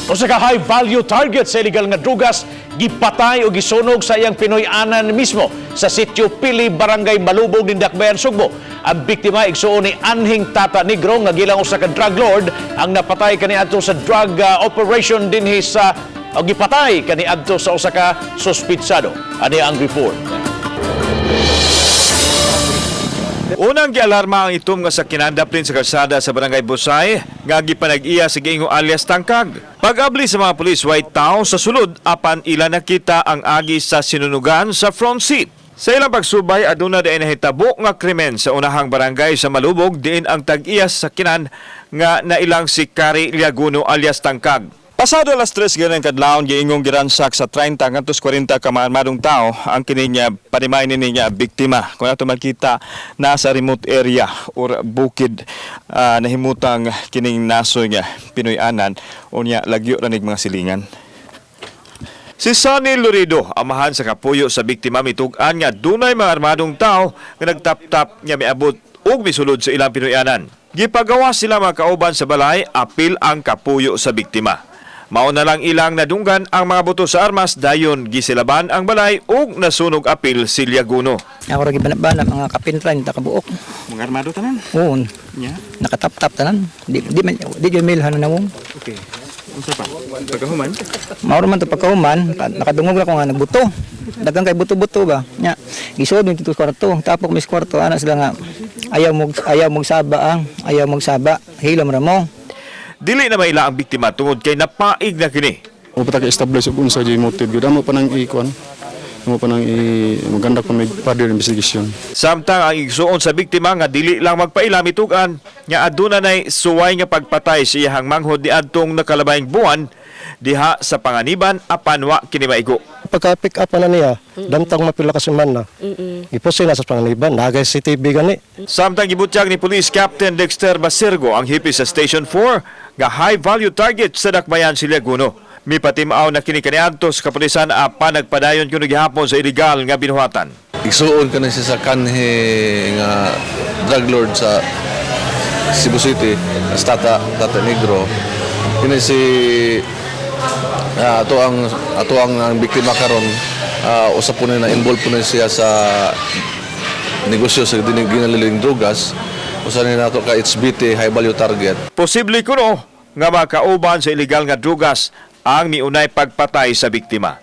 Usa ka high value target sa illegal nga drugas gipatay o gisunog sa iyang Pinoy-anan mismo sa sitio Pili, Barangay Malubog, Dakbayan, Sugbo. Ang biktima, igsuon ni Anhing Tata Negro nga gilang usa ka drug lord, ang napatay kaniadto sa drug operation dinhi sa o gipatay kaniadto sa usa ka suspitsado. Ani ang report. Unang gialarma ang itom nga sakyanan daplin sa kalsada sa Barangay Busay nga gipanag-iya sa giingo alias Tangkag. Pag-abli sa mga pulis, way tao sa sulod apan ila nakita ang agi sa sinunugan sa front seat. Sa ilang pagsubay, aduna diay nahitabo nga krimen sa unahang barangay sa Malubog diin ang tag-iya sa sakyanan nga nailang si Kari Liaguno alias Tangkag. Pasado alas 3 ganang kadlawon, giingong giransak sa 30 ngadto 40 ka mga armadong tao ang kini niya panimay ni niya biktima. Kung ato makita, nasa remote area or bukid nahimutang kining nasoy nga Pinoy-anan, unya lagyo ra nig mga silingan. Si Sonny Lorido, amahan sa kapuyo sa biktima, mitug-an nga dunay mga armadong tao nga nagtap-tap nga miabot ug misulod sa ilang Pinoyanan. Gipagawa sila mga kauban sa balay apil ang kapuyo sa biktima. Mao na lang ilang nadunggan ang mga buto sa armas, dayon gisilaban ang balay ug nasunog apil si Liaguno. Ako ra gibanat-banat mga kapintra ni kabuok. Mga armado tanan? Oo, Yeah. nakatap-tap tanan. Di man di gyud milhan na nawong. Okay. Unsa pa? Pagkahuman? Mao ra man to pagkahuman, nakadungog ra ko nga nagbuto. Dagang kay buto-buto ba. Nya, gisod dito sa kwarto. Tapok mis kwarto ana sila nga ayaw magsaba ang ayaw magsaba. Hilom ra mo. Dili na maila ang biktima tungod kay napaig na kini. O pa establish og unsa jud motive gyud amo pa nang ikuan. Amo pa nang i maganda pa may further investigation. Samtang ang igsuon sa biktima nga dili lang magpaila mitug-an nga aduna nay suway nga pagpatay sa iyahang manghod niadtong nakalabayng buwan diha sa Panganiban apan wa kini maigo. Pagka pick up na niya, damtang mapila ka semana. Ipusin na sa Panganiban, nagay CCTV gani. Samtang gibutyag ni Police Captain Dexter Basergo ang hipi sa Station 4 nga high value target sa Dakbayan si Laguno. Mipatimaw na kini kaniadto sa kapulisan apan nagpadayon kuno gihapon sa ilegal nga binuhatan. Igsuon ka na siya sa kanhi nga drug lord sa Cebu City, as Tata Negro. Kini si ato ang biktima karon, usa po na involved po na siya sa negosyo sa ginaliling drugas. Usa ni nato ka HBT, high value target. Posible kuno nga makauban sa ilegal nga drugas ang miunay pagpatay sa biktima.